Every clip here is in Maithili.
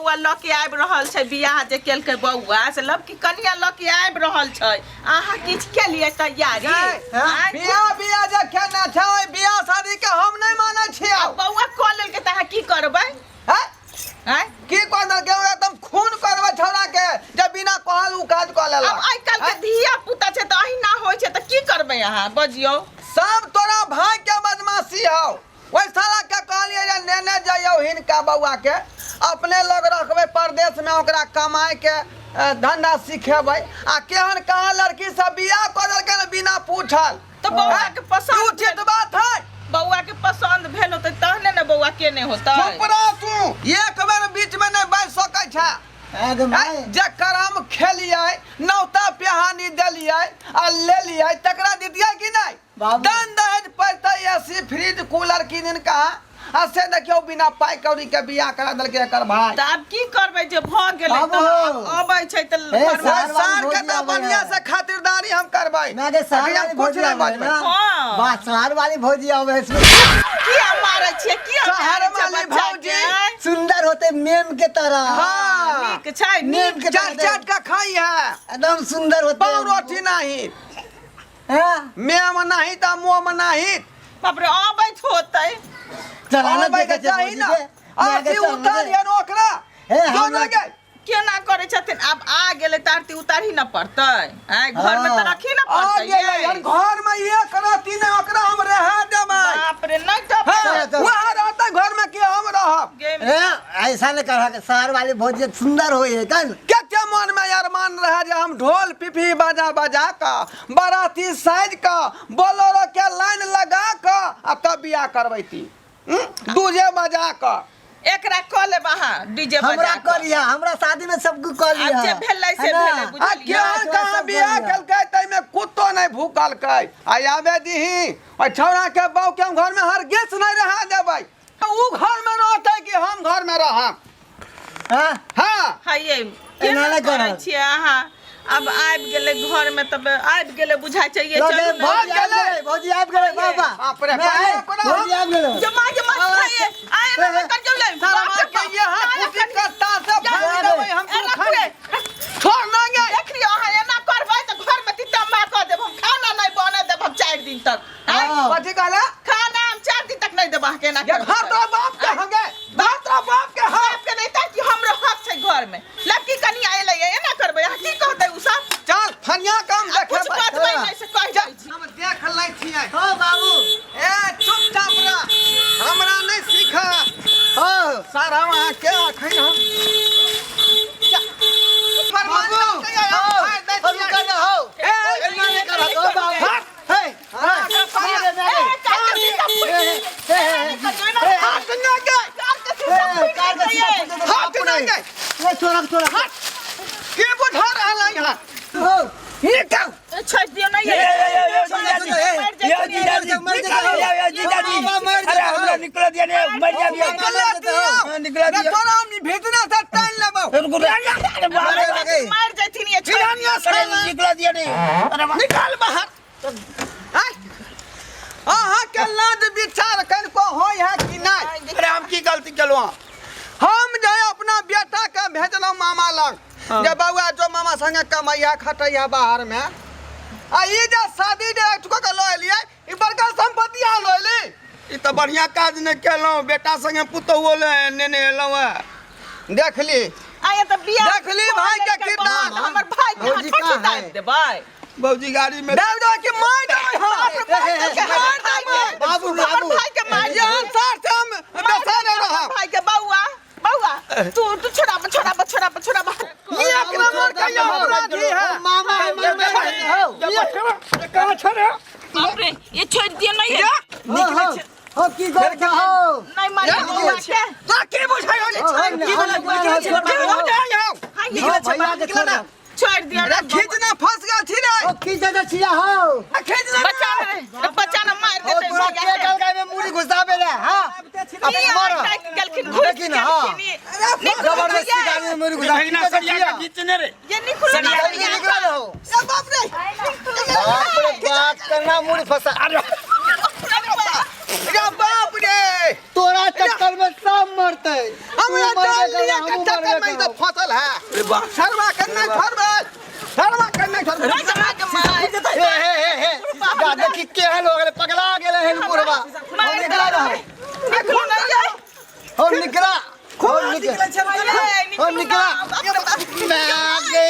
बौआ लऽ के आबि रहल छै बियाह जे केलकै बौआ से लबकी कनिया लऽ के आबि रहल छै अहाँ किछु केलियै तैयारी आँय? बियाह बियाह जे केने छै ओहि बियाह शादी के हम नहि मानै छियै आ बौआ कऽ लेलकै तऽ अहाँ की करबै हैं? आँय? की कऽ देलकै ओ एकदम खून कऽ देबै छौड़ा के जे बिना कहल उ काज कऽ आब लेलक आइ काल्हि के धिया पुता छै तऽ अहिना होइ छै तऽ की करबै अहाँ बजियौ सब तोरा भाई के बदमाशी हौ ओहि साला के कहलियै जे नेने जइयौ हिनका बौआ के अपने लग रखबै परदेश में ओकरा कमाए के धंधा सिखेबै आ केहन कहाँ लड़की सब बियाह कऽ देलकै ने बिना पूछल तऽ बौआ के पसंद ई उचित बात है बौआ के पसंद भेल होतै तहने ने बौआ के नहि होतै चुप रह तू एक बेर बीच में नहीं बाजि सकै छै आगे माय जकर हम खेलियै नौता पिहानी देलियै आ लेलियै तकरा दितियै कि नहि बाबू। दान दहेज पड़तै एसी फ्रिज कूलर किन का आ से देखियौ बिना पाइ कौड़ी के बियाह करा देलकै एकर भाई तऽ आब की करबै जे भऽ गेलै बाबू। तऽ आब अबै छै तऽ हे घरमे- सार वाली सार के भौजी तऽ आबै बढ़िया है। से खातिरदारी हम करबै ना गे शहर अभी हम वाली कुछ भौजी नहीं आबै है बजबै ना हाँ। वाह शहर वाली भौजी आबै है किया मारै छियै किया शहर मारै छियै वाली बच्चा भौजी। के? सुंदर होते मेम के तरह हाँ नीक छै मेम नीक के चाट तरह चाट का खाई है एकदम सुंदर होते पाव रोटी नहीं हाँ मेम नहीं तऽ मोम नहीं बाप रे अबैत होतै चला ना आबै देखै के छै चाही भौजी ना के आरती उतार ये ओकरा हे, जो हमरा- ना गए केना करै छथिन आब आ गेलै तऽ आरती उतारही ने पड़तै आँय घरमे तऽ हाँ। रखी ने आ पड़तै गेलै यै। हन घर में एक राति ने ओकरा हम रह देबै बाप रे नहि तऽ हाँ, चलो, चलो। वहाँ रहतै घर में कि हम रहब गेम ए, ऐसा नहीं कर शहर वाली भौजी सुंदर होई है कन कते मन में अरमान रहे जे हम ढोल पिपही बजा बजा कऽ बाराती साजि कऽ बोलेरो के लाइन लगा कऽ आ तब बियाह करबैती दूजे बजा कऽ एकरा कऽ लेब अहाँ डीजे हमरा बजा कऽ। करिया हमरा शादी में सब कुछ कर लिया आब जे भेलै से है ना? भेलै, आ बुझलियै? केहन कहाँ बियाह केलकै ताहिमे कुत्तो नहि भूकलकै आ आबे दीही ओहि छौड़ा के बाउ के हम घर में हरगिज नहि रहा देबै उ घर में रहतै कि हम घर में रहब हाँ? हाँ हइये एना केना नहि करै करब। छियै अहाँ आब आबि गेलै घरमे तब आबि गेलै बुझाइ छै ये लगे, चलू ने भौजी आबि गेलै भौजी आबि गेलै बाबा बाप रे, नहीं, बाप रे, भौजी आबि गेलै जमा जमा खाइए आए ना कर जो ले सारा बाप रे मार के बाप, ये हाथ ताला फूटी के तार से जा, फाड़ देबै हम एना तू करे। छोड़ ना गे देख लियौ अहाँ एना करबै तऽ घरमे तितम्बा कऽ देब हम खाना नहि बने देब हम 4 दिन तक आँय? हाँ। कथी कहले खाना हम 4 दिन तक नहीं देब अहाँके एना ये करबै घर तऽ। तोरा बाप के हंगे घर तोरा बाप के हक बाप के नहीं तऽ कि हमरो हक छै घर में लड़की कनिया एलै एना करबै अहाँ की कहतै उ सब चल फनिया काम आ कुछ देखेबै बजबै नहि से कहि दै छी हम देख लै छियै हाँ बाबू ए चुपचाप रह हमरा नहि सीख हाँ सारा वहाँ के अखन हम बाबू हाँ, रुका ना हो ए, एना नहीं करत हो बाबू हे हाँ, मारे, मारे। हे, हे, हे, हे, हाथ ना गए हे, कार के सीधा फूट देतो, हाथ बापू ना नहीं। गए ए, छोड़ा छोड़ा के बुझा रहल है यहाँ हो निकल छोड़ि दियौ नहि ये, ये, ये, ये, जीजाजी, ये जीजाजी, ये, ये, जीजाजी, अरे हमरा निकल दिया ने मर जा दिया निकल दिया हाँ, निकल दिया। तोरा हम भीतरा से टाइन लेबो रुको रे, अरे बाप रे, लगे। मारि जैथिन ये छोड़ि फिरानिया अरे साला निकल दिया ने अरे बाप निकाल बाहर आय अहाँ के लाज विचार कनिको होय है कि नहि अरे हम की गलती केलहुँ हम जे अपना बेटा के भेजलहुँ मामा लग जे बौआ जो मामा संगे कमैया खटैया बाहर में आ ई जे शादी जे एठुका के लऽ एलियै ई बड़का संपत्ति अहाँ लऽ एली ई तऽ बढ़िया काज नहि केलहुँ बेटा संगे पुतहुओ ले नेने एलहुँ हेँ देखली आया तऽ बियाह देखली भाई के किरदार। हमर भाई के भौजी हाथ कहाँ दाबि है? देबै बाबूजी गाड़ी में देव दो कि मार देबै हम बाप रे, भाई के मार देबै। बाबू, हमर बाबू। भाई के मार यहाँ सर से हम बेसारे रहब भाई के बौआ बौआ तू तू छोड़ा छोड़ा छोड़ा छोड़ा ये आक्रमण का ये अपराधी है मामा मामा हो कहाँ छोड़े बाप रे ये छोड़ दियो नहीं है निकले हो की कर हो नहीं मार बौआ के तोरा के बुझाइ हो हो, की हो, बुझाइ हो, हो की बुझाइ हो हाँ ये हो, भैया के निकला ना। छोड़ छोड़ दियो अरे खींचना फंस गया थी रे ओ की जगह छिया हो खींचना बचा रे बचा ना मार ओ देते तोरा के गल गाय में मुड़ी घुसाबे रे हां अब मर गेलखिन घुस लेकिन हाँ। गेलखिन जबरदस्ती गाड़ी में मुड़ी घुसा महीना सरिया के खींचने रे ये निकलो ना जल्दी निकल हो ए बाप रे बाप रे बाप केना मुड़ी फंसा अरे अरे बाप रे ये तोरा चक्कर में सब मरते। हमरा तू मरबे जान लिया करबा, के हमहूँ चक्कर मरबे में ई तो करब। फसल है। अरे वाह। सरवा के नहीं छोड़बै, सरवा के नहीं छोड़बै। हे हे हे हे, जा देखी केहन हो गेलै, पगला गेलै हन बुढ़वा। हो निकला रहो, निकलू ना ये। हो निकला, हो निकला, हो निकला। मैं गे,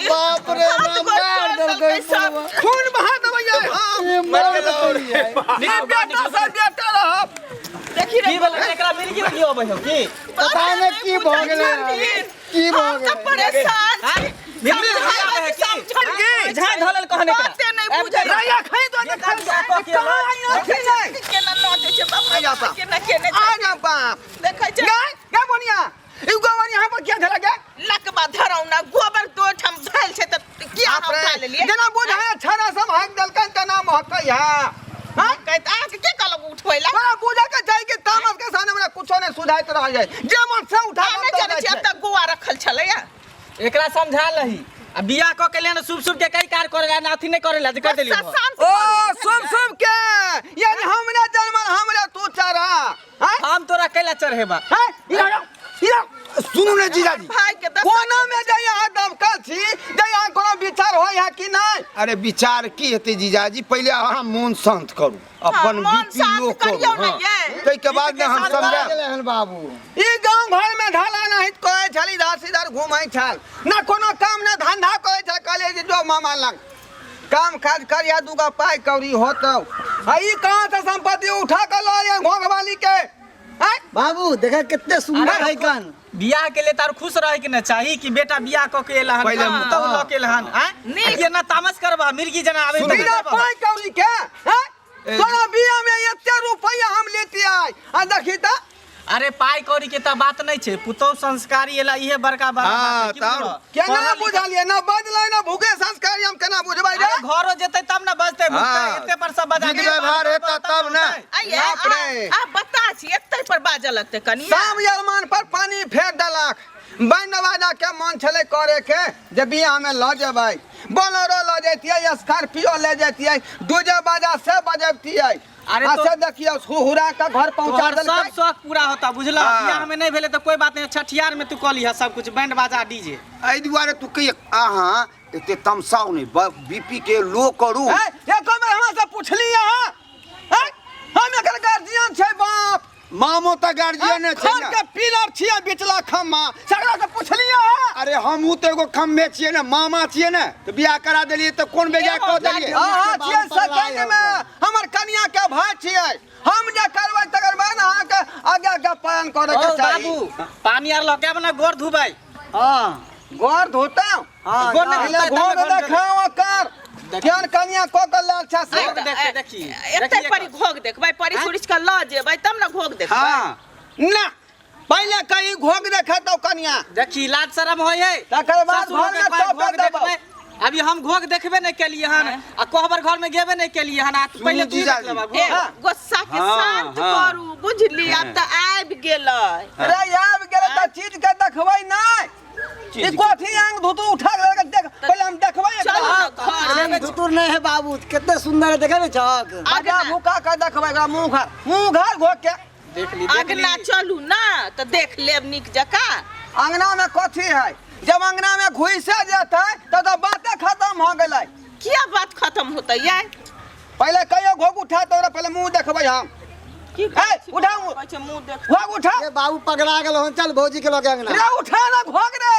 बाप रे बाप, मार देलकै बुढ़वा। खून बहा देबै ये हम। ई मर गेलै। ई बेटा से बेटा रहब। देखी रे की भेलै एकरा मिर्गी उर्गी अबै हौ की? पता नहि की भऽ गेलै, की भऽ हम तऽ गेलै। परेशान छी। मिर्गी उर्गी आबै है की? की झाँइ धऽ लेल कहने एकरा। बाते नहि बुझै रैया खाइ दो ने खाइ बियाह कऽ के एलै। नहीं। केना नोचै छै बाप रे आया बाप, बाप। केना केने आ ना बाप। देखै छै। गै गै बोनिया, ई गोबर यहाँ पर क्या धरा गै? लकबा धरौना गोबर दो ठाम धैल छै तऽ किया हम बाप रे, उठा लेलियै? जेना बुझाय छड़ा सब हाँकि देलकनि तेना महकै है। हाँ? कहैत अहाँके के कहलक उठबै लए? बड़ा बुझा के जाइ कि तामस के सामने हमरा कुछो नहीं सुझाइत रह जाय, जे मन से उठा अहाँ नहि जानै छियै, अब तक गोआ रखल छलैया। एकरा समझा लही आ बियाह कऽ के लेने शुभ शुभ के कई कार करे ला अथी नहीं करे ला कर देली। गुस्सा शांत ओ करू। सुन सुन के यानी हमरा जन्मल हमरा तू चढ़ा। हाँ? हम तोरा कैला चढ़ेबा? हाँ? इधर आओ, इधर आओ। सुनू ने जीजाजी। भाई के दस कोनो में जे यहाँ दमकल छी, जे यहाँ कोनो विचार होय है कि नहीं? अरे विचार की हेतै जीजाजी, पहिले अहाँ मोन शांत करू, अपन मोन बीपी शांत लो करू। करियौ ने हाँ। ये। ताहिके बाद ने हम पगला समझायब। गेलै हन बाबू। ई गांव घर में ढाला नहीं करे छल, इधर से इधर घूमै छल, ना कोनो काम ना धंधा करे छल। कहले जे जो मामा लग काम काज करिया, दूगो पाई कौड़ी होतौ। आ ई कहाँ से संपत्ति उठा के लऽ आइए घोघवाली के? आँय? बाबू देखा कितने सुंदर है कान। बियाह के लिए तार खुश रहे के न चाही कि बेटा बियाह कऽ के एला हन, पहिले पुतहु लऽ के एला हन। आँय? नीक। आ केना तामस करबा मिर्गी जना आबै सुनू। बिना पाई कौड़ी के, आँय? तोरा बियाह में एते रुपैया हम लेते आय, आ देखी तऽ। अरे पाई कौड़ी के तऽ बात नहीं छै, पुतहु संस्कारी एला इहे बड़का बात हाँ, है, की तब। बुझलहो? केना पढ़ल लिखल- बुझलियै? ना बजलै ना भूखे संस्कारी, हम केना बुझबै रे? अरे घरो जेतै तब ना बजतै भुकतै, हाँ। एते पर सब बजा विध व्यवहार हेतै तब ने। आइये, बाप रे। आ बता छी एते पर बाजऽ लगतै कनिया। शाम अरमान पर पानी फेर देलक। बैंड बाजा के मन छलै करे के जे बियाह में लऽ जेबै, बोलेरो लऽ जैतियै, स्कॉर्पियो ले जैतियै, दूजे बाजा से बजबतियै। अरे आ तो- से देखियौ हुरा के घर पहुंचा तोहर सब देलकै। शौक पूरा होता बुझलह। हाँ। बियाह में नहीं भेलै तऽ कोई बात नहीं, छठियार में तू कऽ लिह सब कुछ, बैंड बाजा डीजे। एहि दुआरे तू कहिए अहाँ एते तमसाउ नहि, बीपी के लो करू। हैं? एको बेर हमरा से पुछली अहाँ? हैं? हम एकर गार्जियन छै बाप। मामो तऽ गार्जियने छै घर ने। के पिलर छियै बिचला खम्मा, सगरा से पुछली अहाँ? अरे हमहूँ तऽ एगो खम्भे छियै ने, मामा छियै ने, तऽ बियाह करा देलियै तऽ कोन बेजाय कऽ देलियै? अहाँ छियै बाबू पगला सेकंड में, हमर कनिया के भाई छियै, हम जे करबै तकर बाद अहाँके आगे के पालन करे के ओ चाही। बाबू पानी आर लऽ के आब ना गोर धुबै। हाँ गोर धोता? हाँ, गोर नहि पहिले धोतै घोघ तब ने गोर देखाओ ओकर, केहन कनिया कऽ के लाल छै से। घोघ देखतै, देखी। एते देखी परी घोघ देखबै, परी सुरिस के लऽ जेबै तब ने घोघ देखबै। हाँ। ना पहिले कहीं घोघ देखेतौ कनिया, देखी लाज शरम होइ है। तकर बाद ससुर घर के में पास टोपे घोघ देबौ। देखबै। अभी हम घोघ देखबे नहीं केलिए हन आ कोहबर घर में गेबे नहीं केलिए हन, आ तू पहिले तू जीजाजी। देख लेबा ए, घोघ। गुस्सा के हाँ, शांत हाँ। करू बुझली, आब तऽ आबि गेलै। रे आबि गेलै तऽ चीज के देखबै नहि? ई कथी आंग धुतू उठा के लड़का देख, पहिले हम देखबै एकरा। चलू ने घर। आंग धुतुर नहीं है बाबू, कितने सुंदर है देखे नहीं छक। आगा भूखा के देखबै एकरा, मुंह घर मुंह घर घोक के। देख ली, देख ली। अगना चलू ना तऽ देख लेब नीक जकाँ। अंगना में कथी है? जब अंगना में घुसे जेतै तब तऽ बाते खत्म हो गेलै। किया बात खत्म होतै यार? पहिले कहियो घोघ उठा तोरा, पहिले मुंह देखबै हम। की ए, कहै छी? उठाउ। कहै छै मुंह देख। घोघ उठा। ये बाबू पगला गेल हन, चल भौजी के लगे अंगना। रे उठा ना घोघ रे।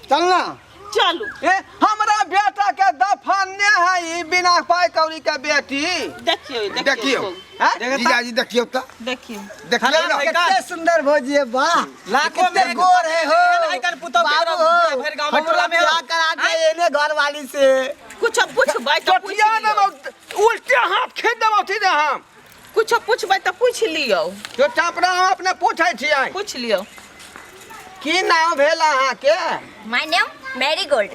चल ना। चलू। ए, हमरा बेटा के दफन ने है ई बिना पाई कौड़ी के बेटी। देखियौ देखियौ देखियौ। घोघ। हैं? जीजाजी देखियौ तऽ। देखियौ। देखियौ ने। कितने सुंदर भौजी है, वाह लाखों में कितने एक गोर है हो। एहन आइकन पुतहु के बाबू हो, भरि गाँव में हमरो टोला में हो। बियाह करा दे एने घर वाली से। कुछो पूछबै तऽ पूछि चोटिया लियौ। देबौ, उल्टे हाथ खींच देबौ सीधे हम। कुछो पूछबै तऽ पूछि लियौ। जो चापड़ा हम अपने पूछै छियै। पूछि लियौ। की नाम भेल अहाँके? My name Marigold.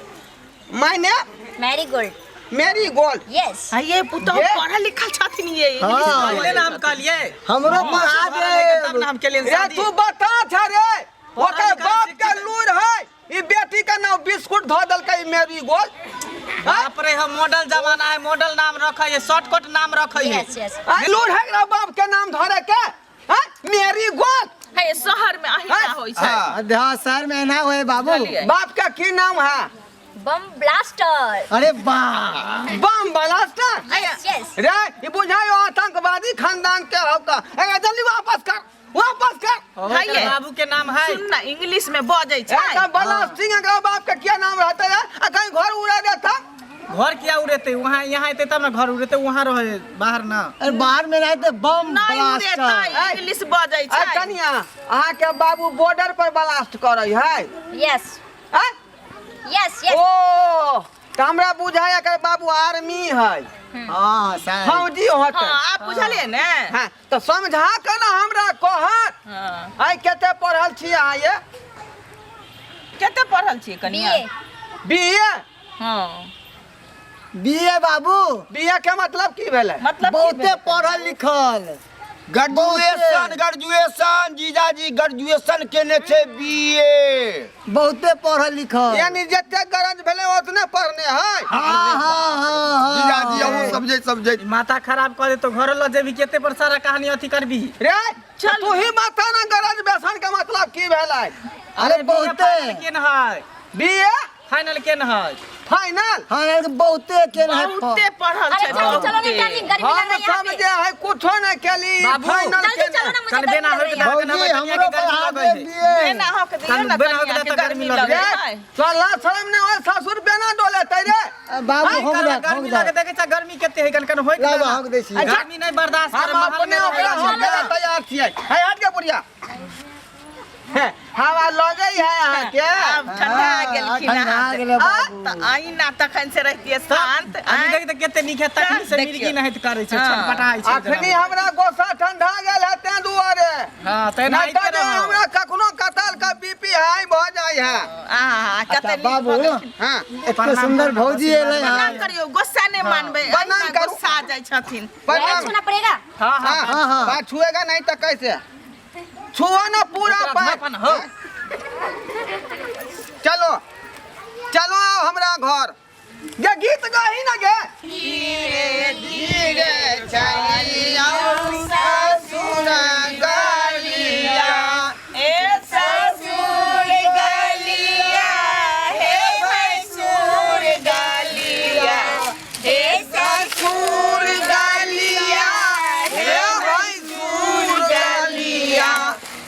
My name? Marigold. Mary Gold. Yes. आ ये पुतहु ये? पढ़ल लिखल छथिन ये। हाँ। पहिले ने हम कहलियै। हमरो पढ़ा पढ़ल तब दे। ने हम केलियनि रे शादी। तू बता छ रे, ओकर लिखल बाप के शिक्षित- लूर है, ई बेटी के नाम बिस्कुट धऽ देलकै ई मेरी गोल्ड। बाप रे, हम मॉडल जमाना है, मॉडल नाम रखै है, शॉर्टकट नाम रखै है। Yes yes. लूर है एकरा बाप के नाम धरे के? हाँ? मेरी गोद। हे, शहर में अहिना होइ छै। हाँ हाँ, शहर में एना होए बाबू। बुझलियै? बाप का की नाम है? बम ब्लास्टर। अरे वाह, बम ब्लास्टर। Yes yes. रे, ई बुझायो आतंकवादी खानदान के हो का। ए, जल्दी वापस कर, वापस कर। ओकर है। बाबू के नाम है। सुन ना, इंग्लिश में बजै ए, छै। तो ब्लास्टिंग एकरा बाप के क्या नाम रहते रे? आ कहीं घर उड़ा देता। घर किया उड़ेते? वहाँ यहाँ एते तब ना घर उड़ेते, वहाँ रहे बाहर ना। अरे बाहर में रहते बम नहीं ब्लास्टर। उड़ेतै, इंग्लिश बजै ए छै। कनिया, अहाँ के बाबू बॉर्डर पर ब्लास्ट करै है? यस। हैं? Yes yes. ओ, तऽ हमरा बुझाय एकर बाबू आर्मी है। हाँ शायद। फौजी होतै। हाँ, आप बुझलियै ने? हाँ, तऽ समझा के ना हमरा कहत। हाँ। आइ कते पढ़ल छी अहाँ ये? कते पढ़ल छियै कनिया? बीए। बी ए? हाँ। बीए बाबू। बी ए के मतलब की भेलै? मतलब की बहुते भेलै? पढ़ल लिखल। ग्रेजुएशन, ग्रेजुएशन जीजाजी, ग्रेजुएशन केने छै, बीए। बहुते पढ़ल लिखल। यानी जते गरज भेलै ओतने पढ़ने है। हाँ हाँ हाँ हाँ। जीजाजी, अहूँ समझै समझै। माथा खराब कर दे तो घर ल जेबी, केते पर सारा कहानी अथी करबी। रे, चल तू ही माथा ना गरज, बेसन के मतलब की भेलै? अरे बहुते। फाइनल केन है? बी ए फाइनल केन है? फाइनल। हाँ यार, बहुते के है। बहुते पढ़ल अरे छै। जल्दी चलो ना बहुते। डार्लिंग, गर्मी लग हम रही है यहाँ सब पे। जे है कुछो नहीं केली। बाबू, फाइनल जल्दी के चलो ना, मुझे कल गर्मी बेना लग रही है। होके भौजी हमरो पढ़ा दे बीए। बेना हक दियौ ना कल बेना हक कनिया दे के, तऽ गर्मी गर्मी लगे। लगै है। चला शरम ने ओए ससुर बेना डोले तै रे। बाबू हम गर्मी रख हम लगे, देखे छ गर्मी केते है, कन कन होइत लाबा, ना। हक दै छी। गर्मी नहीं बर्दाश्त कर हम अपने ओकरा हक देला तैयार छियै। है, हट के बुढ़िया। हे, हवा लगे है अहाँ के। आब ठंडा गेलखिन ठंडा अहाँ। गेलै बाबू। तऽ आइना तखन से रहितियै शान्त। अभी देख तऽ केते नीक है, तखनी से देखियौ। मिर्गी नहीं करे छै, हाँ। छटपटाइ छै। अखनी हमरा गोस्सा ठंडा गेल है तें दुआरे। हां, ते नहीं नहीं तऽ जे हमरा कखनो कताल का बीपी हाई भऽ जाइ है। आहा, कते अच्छा नीक बाबू, भऽ गेलखिन। हाँ। एते सुंदर भौजी एलै प्रणाम हँ। करियौ, गुस्सा नहि मानबै। प्रणाम अहिना करू। गुस्सा जाइ छथिन। पैर प्रणाम। छूना पड़ेगा। हां हां। हाँ हाँ, हाँ। पैर छुएगा नहीं तो कैसे छुओ ना पूरा ओकरा पैर। झापन हो। चलो चलो, आओ हमरा घर गे, गीत गही ना गे। धीरे धीरे चलिया ससुर गलिया, ए ससुर गलिया, हे भैंसुर गलिया, हे ससुर गलिया, हे भैंसुर गलिया,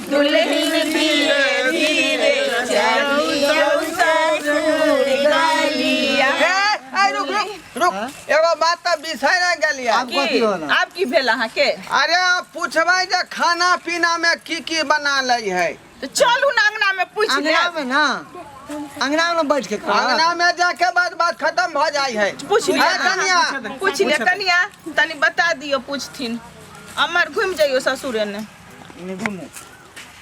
दुल्हन धीरे धीरे चलियौ ससुर गलिया। ए ए, रुक रुक रुक, एगो बात तऽ बिसरि गेलियै। आब कथी होला? आब की भेल अहाँके? अरे, आप पूछबै जे खाना पीना में की की बना लै है। तऽ चलू ने अंगना में पूछि अंगना लेब। में ना, अंगना में बैठ के खाओ। अंगना में जाके बाद बात खत्म भऽ जाइ है। पूछ लिअ। है कनिया। पूछ लिअ कनिया, तनी बता दियौ, पूछथिन। अमर घुमि जइयौ ससुर एने।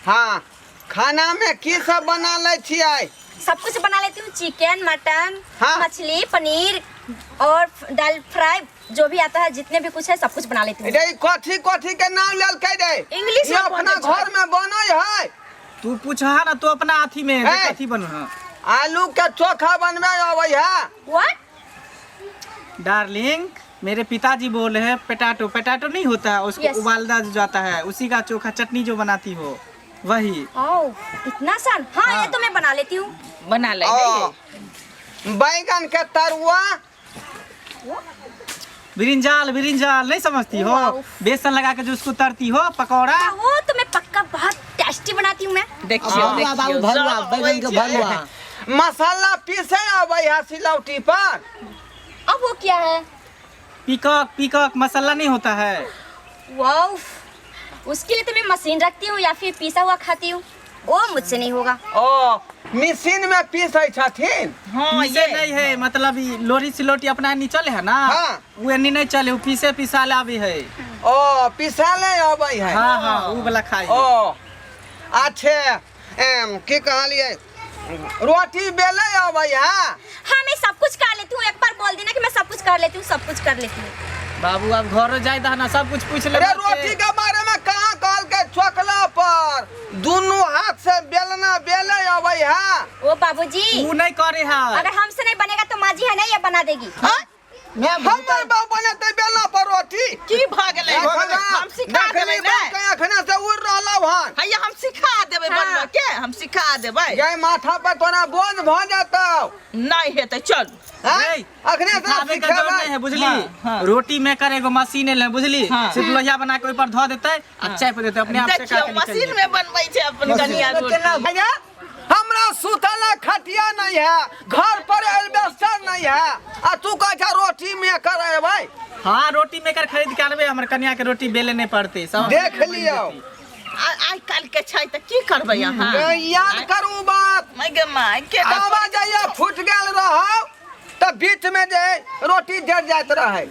हाँ, खाना में की सब बना लै छियै? सब कुछ बना लेती हूँ, चिकन, मटन, हाँ। मछली, पनीर और दाल फ्राई, जो भी आता है, जितने भी कुछ है सब कुछ बना लेती हूँ। रे, ई कथी कथी के नाम लेलकै रे? इंग्लिश ई में अपना बजै छै। घर में बनै है? तू पूछा ना, तू अपना अथी में ए। कथी बन। हाँ। आलू के चोखा बनबे अबै है? What? Darling, मेरे पिताजी बोल रहे हैं, पेटाटो, पेटाटो नहीं होता है, उसको Yes. उबालदा जो जाता है, उसी का चोखा चटनी जो बनाती हो, वही। ओ, इतना आसान? हाँ, ये तो मैं बना लेती हूँ। बना लै। ओ, बैगन के तरुआ? ब्रिंजाल, ब्रिंजाल नहीं समझती हो? वाओ। बेसन लगा के जो उसको तरती हो, पकौड़ा। हाँ, वो तो मैं पक्का बहुत टेस्टी बनाती हूँ मैं। देखियौ। भरुआ बाबू। देखियौ, भरुआ, सब बैगन के अबै छै। भरुआ। मसाला पीसे अबै है सिलौटी पर? अब वो क्या है? पीकॉक, पीकॉक मसाला नहीं होता है? वाओ, उसके लिए तो मैं मशीन रखती हूँ या फिर पिसा हुआ खाती हूँ, वो मुझसे नहीं होगा। ओ, मशीन में पीसै छथिन। हाँ। पीसे ये नहीं है, मतलब ई लोरी सिलोटी अपना नहीं चले है ना? हाँ। वो एनी नहीं चले, वो पीसे पिसा लावे है। ओ, पिसाले अबै है। हाँ हाँ, वो वाला खाई। ओ अच्छे, एम, की कहलियै, रोटी बेले अबै है? हाँ, मैं सब कुछ कर लेती हूँ। एक बार बोल देना कि मैं सब कुछ कर लेती हूँ, सब कुछ कर लेती हूँ। बाबू, अब घर जाए ना, सब कुछ पूछ ले। अरे, रोटी के बारे में कहाँ कहलकै? चोकला पर पर दुनू हाथ से बेलना बेले अबै है। ओ बाबूजी, ऊ नहीं करे है। अगर हमसे नहीं बनेगा तो माँ जी है ना, ये बना देगी। हमर बाप बनेतै बेलना पर रोटी? की भऽ गेलै? हम सिखा देबै ने। अखने से उड़ रहलौ हन। हैया, हम सिखा देबै। हाँ। बनबऽ के हम सिखा देबै। गै, माथा पर तोरा बोझ भऽ जेतौ। नहि हेतै, चल। हैं? नहीं, अखने से सिखाबे के जरूरत नहीं है, बुझली? हाँ, हाँ। रोटी मेकर एगो मशीन एल है, बुझली? हाँ। सिर्फ लोहिया बना के ओहि पर धऽ देतै आ चाय पर देतै अपने आप से। देखियौ, काट के निकलि मशीन जेतै। में बनबै छै अपन कनिया रोटी। भैया, हमरा सुतला खटिया नहीं है, घर पर एल्बेस्टर नहीं है, आ तू कहै छ रोटी मेकर अयबै? हाँ, रोटी मेकर खरीद के आनबै, हमर कनिया के रोटी बेले नहीं पड़तै सब। देख लियौ। आइ काल्हि के छै तऽ की करबै अहाँ? ए, याद करू बात। माय गे माय के। तवा जहिया फूट गेल रहौ तऽ बीच में जे रोटी जर जाइत रहै।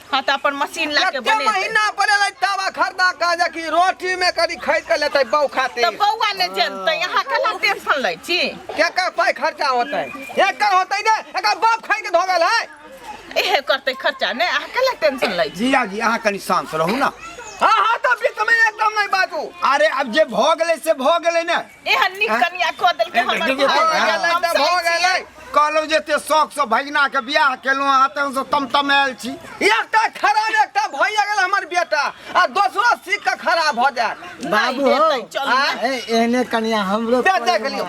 हाँ, तऽ अपन मशीन ला के कते बनेतै। महीना पर एलै तवा खरीदा के जे कि रोटी में करी खरीद के लेतै बौ तऽ खातिर। बौआ ने जनतै, अहाँ केना टेंशन लै छी? केकर पाइ खर्चा होतै? एकर होतै ने, एकर बाप खरीद के धो गेल है। इहे करतै खर्चा ने, अहाँ केना टेंशन लै छी? जीजाजी, अहाँ कनि शांत रहू ने। हाँ हाँ, तऽ बीच में एकदम नहीं बाजू। अरे, अब जे भऽ गेलै से भऽ गेलै ने। एहन नीक कनिया कऽ देलकै हमर देखियौ, भाय। भऽ गेलै हम तऽ भऽ सही छियै। गेलै। कहलहुँ जे एते शौक से भगिना के बियाह केलहुँ, अहाँ तऽ से तमतमायल छी। एकटा खराब एकटा भइए गेल हमर बेटा, आ दोसरो सीख के खराब भऽ जायत। नहि बाबू हो। हेतै, चलू ने। ए, एहने कनिया हमरो। दे, देख लियौ।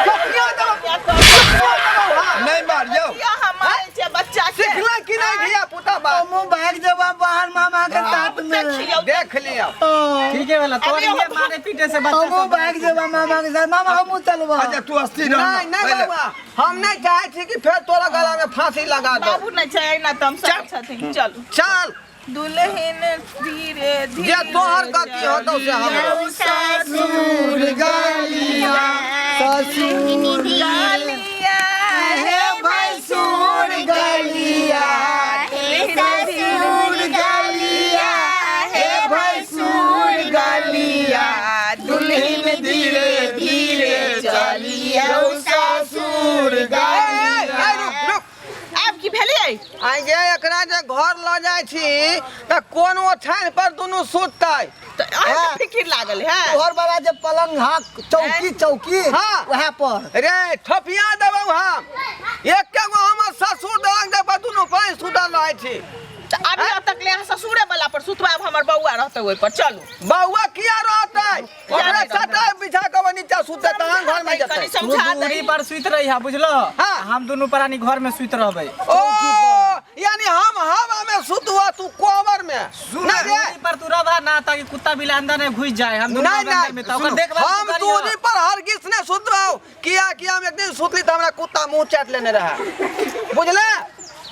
कखनियो देबौ, कखनियो देबौ, हाँ। नहि मारियौ। किया हम मारै छियै बच्चा के? सिखलै कि नहि धिया पुता बात? हमहूँ भागि जेबा बाहर मामा के साथ में। देखियौ। देख लियौ। ठीक है वाला तोर अभी ये हम- मारे पीटे से बच्चा हमहूँ सब। भागि जेबा मामा के साथ, मामा हमहूँ चलबा। अच्छा, तू अस्थिर रह। नहीं नहीं बउआ, हम नहीं चाहे छी कि फेर तोरा गला में फांसी लगा दो। बाबू नहि छै ना तऽ हम सब छथिन, चलू। चल। दुल्हन धीरे धीरे जे तोहर गति होतौ से हमरो। ससुर गलिया, ससुर गलिया हे भैंसुर गलिया, ससुर गलिया हे भैंसुर गलिया, दुल्हन धीरे धीरे चलियौ ससुर ए, ए, ए, रुक रुक। आब की भेलियै? आइ जे एकरा जे घर लऽ जाइ छी तऽ कोन ओछाइन पर दुनू सुततै? तऽ अहाँके फिकिर लागल है? तोहर वाला जे पलंग हा, चौकी चौकी, हाँ। वएह पर। रे, ठपिया देबौ हम। एके गो हमर ससुर दलंग दे पर दुनू पानि सुतल रहै छी। तऽ अभी तक ले अहाँ ससुरे वाला पर सुतबाब, हमर बौआ रहतै ओहि पर, चलू। बौआ किया रहतै? ओकरा नहि रहतै। चटाइ बिछा कऽ नीचा सुततै तहन घर में कनि जेतै। तू समझा दूरी दही। पर सुति रही है, बुझलो? हाँ। हम दुनू प्राणी घर में सुति रहबै। ओ, यानी हम हवा में सुतुआ, तू कोबर में नहीं रे। दूरी पर तू रहबा ना, ताकि कुत्ता बिल्ला अंदर नहीं घुस जाए। हम दुनू नहीं रहबै अंदर में नहीं, तऽ ओकर देखभाल तू हम करिहो। दूरी पर हरगिज नहीं सुतबौ, किया कि हम एक दिन सुतली तऽ हमरा कुत्ता मुंह चाट लेने रहे, बुझले?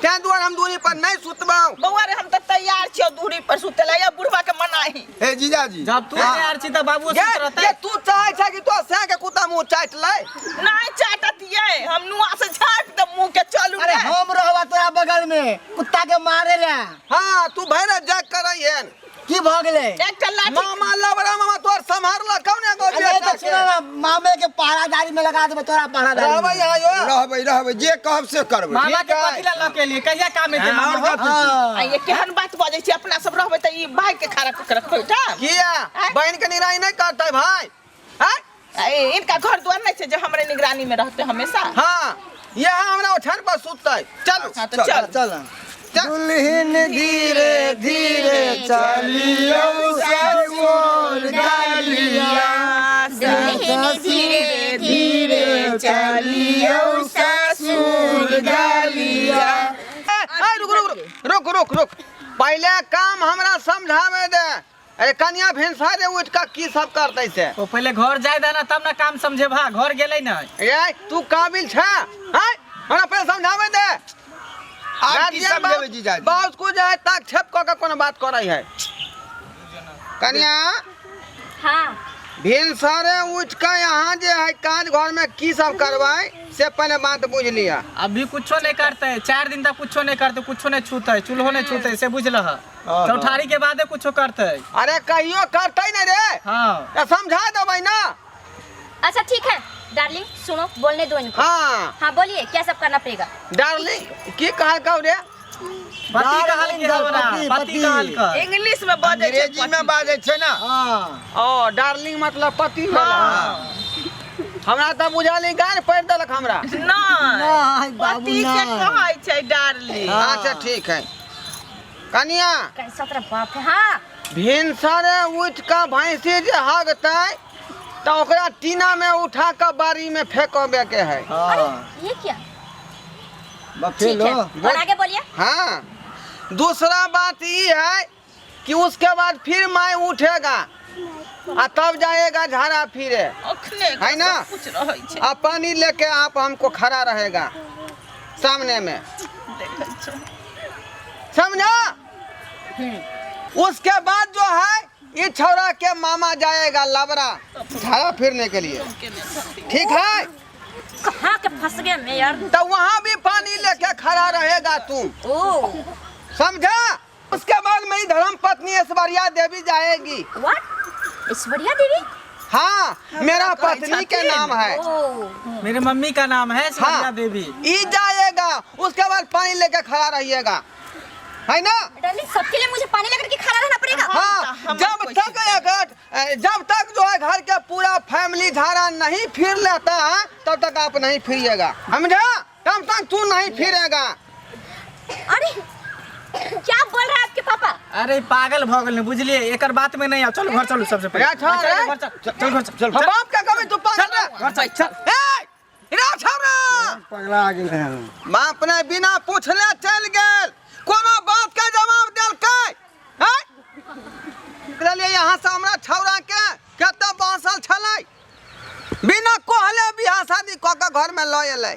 तें दुआरे हम दूरी पर नहीं सुतबौ। बौआ रे, हम तऽ तैयार छियौ दूरी पर सुते ला, या बुढ़वा के मनाही। हे जीजाजी। जब तू तैयार छी तऽ बाबू जे सुति रहतै। जे तू चाहे छै कि तो सह के कुत्ता मुंह चाट ले? नहीं चाटतियै, हम नुआ से झाँपि दे मुंह के, चलू अरे ने। हम रहबा तोरा बगल में कुत्ता के मारे ला। हाँ, तू भैर जग करैहन। की भऽ गेलै? एकटा लाठी। मामा लबरा मामा तोर सम्हारला कौन एगो अरे बेटा तऽ सुन ना, मामे के पहरादारी में लगा देबै तोरा पहरादारी रहबै में। यहाँ यो? रहबै रहबै, जे कहब से करबै। मामा के ठीक है। कथी ला लऽ के एलियै? कहिया काम एतै हाँ, मामा और के? कथी? हाँ। आ ये केहन बात बजै छी? अपना सब रहबै तऽ ई भाई के खड़ा कऽ के रखबै ओहिठाम? किया, बहन के निगरानी नहीं करते भाई हैं? आ, इनका घर द्वार नहीं छै जे हमरे निगरानी में रहते हमेशा? हाँ, यहाँ हमरा ओछान पर सुतते, चलू। हाँ तऽ चल। चल। दुल्हन धीरे धीरे चलियौ ससुर गलिया, दुल्हन धीरे धीरे चलियौ ससुर गलिया। ए, ए, रुक रुक रुक रुक रुक रुक, पहले काम हमरा समझावे दे। अरे कनिया, भिनसरे उठ कऽ की सब करतै से? ओ पहिले घर जाय दे ना, तब ना काम समझेबा, घर गेलै ना। ए, तू काबिल छै हैं? हमरा पहले समझावे दे। आब की गार्जियन समझेबै बाप- जीजाजी? बाप को जे है ताक छेप कऽ के कोनो बात करै है। कनिया। हाँ। भिनसरे उठ कऽ यहाँ जे है काज घर में की सब करबै से पहले बात बुझ लिया। अभी कुछो नहीं करते, 4 दिन तक कुछो नहीं करते, कुछो नहीं छूते, चूल्हो नहीं छूते, से बुझ लह। चौठारी के बादे कुछो करते। अरे, कहियो करतै ने रे। हाँ। तऽ समझा देबै ना। अच्छा, ठीक है डार्लिंग, सुनो, बोलने दो इनको। हाँ। हाँ, बोलिए, क्या सब करना पड़ेगा? डार्लिंग की कहलकौ रे? पति कहल के हमरा, पति, पति पति। कहल के। इंग्लिश में बजै छै। अंग्रेजी में बाजै छै ना। हाँ। ओ डार्लिंग मतलब पति भेल। हमरा तऽ बुझल ई गारि पड़ि देलक हमरा। नहि, नहि बाबू, पति के नहि। कहै छै डार्लिंग। हाँ। अच्छा ठीक है कनिया। कैसा तेरा बाप है? हाँ। भिनसरे उठि कऽ भैंसी जे हगतै तऽ ओकरा टीना में उठा कऽ बाड़ी में फेंकबे के है। हाँ। ये क्या? बफेलो। ठीक है, और आगे बोलिए। हाँ, दूसरा बात ये है कि उसके बाद फिर माय उठेगा आ तब जाएगा झाड़ा फिरे। अखने है ना? सब कुछ रहै छै। आ पानी लेके आप हमको खड़ा रहेगा सामने में। देखै छै। समझा? उसके बाद जो है ये छौरा के मामा जाएगा लबरा झाड़ा फिरने के लिए। ठीक है। कहाँ के फंस गए मैं यार? तो वहाँ भी पानी लेके खड़ा रहेगा तुम। ओ समझा? उसके बाद मेरी धर्म पत्नी ऐश्वर्या देवी जाएगी। What, Aishwarya Devi? हाँ, मेरा कहै पत्नी के छथिन। नाम है। ओ मेरे मम्मी का नाम है ऐश्वर्या हाँ। देवी। ई जाएगा, उसके बाद पानी लेके खड़ा रहिएगा, है ना? डार्लिंग, सबके लिए मुझे पानी लेकर के खड़ा रहना पड़ेगा? हाँ, हमर जब कोई तक चिंता अगर जब तक जो है घर के पूरा फैमिली झाड़ा नहीं फिर लेता है तब तक आप नहीं फिरिएगा, समझा? तब तक तू नहीं फिरेगा। अरे क्या बोल रहा है आपके पापा? अरे पागल भ गेल ने, बुझलिए? एकर बात में नहीं आओ। चलो घर चलू सबसे पहले। रे छोड़ रे। चल घर चल, चल घर चल, चल हम बाप के कभी तू पागल रे। घर चल, चल। ए, रे छोड़। पगला गेल है। बाप ने बिना पूछले चलि गेल, कोनो बात के जवाब देलकै हैं? निकललियै यहाँ से, हमरा छौड़ा के कतऽ बसल छलै, बिना कहले बियाह शादी कऽ के घर में लऽ एलै,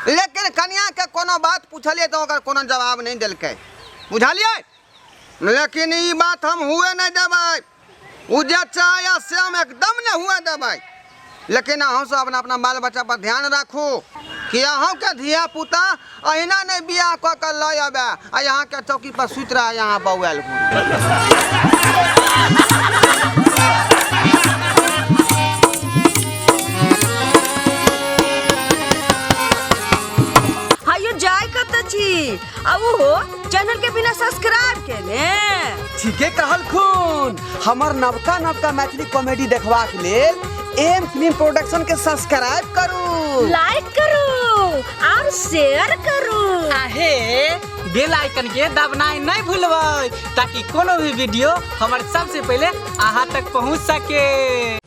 लेकिन कनिया के कोनो बात पूछलियै तऽ ओकर कोनो जवाब नहि देलकै, बुझलियै? लेकिन ई बात हम हुए नहि देबै, ओ जे चाहैए से हम एकदम नहि हुए देबै। लेकिन अहूँ सब अपना अपना बाल बच्चा पर ध्यान राखू कि अहूँके धिया पुता अहिना नहि बियाह कऽ के लऽ अबै आ यहाँ चौकी पर सुति रहा, यहाँ बौआयल घूरी। हायो जाय कत छी आ उहो चैनल के बिना सब्सक्राइब केने? ठीके कहलखुन। हमर नवका नवका मैथिली कॉमेडी देखबाक लेल एम फिल्म प्रोडक्शन के सब्सक्राइब करू, लाइक करू और शेयर करू। आहे बेल आइकन के दबनाइ नहीं भूलबै ताकि कोनो भी वीडियो हमर सबसे पहले अहाँ तक पहुँच सके।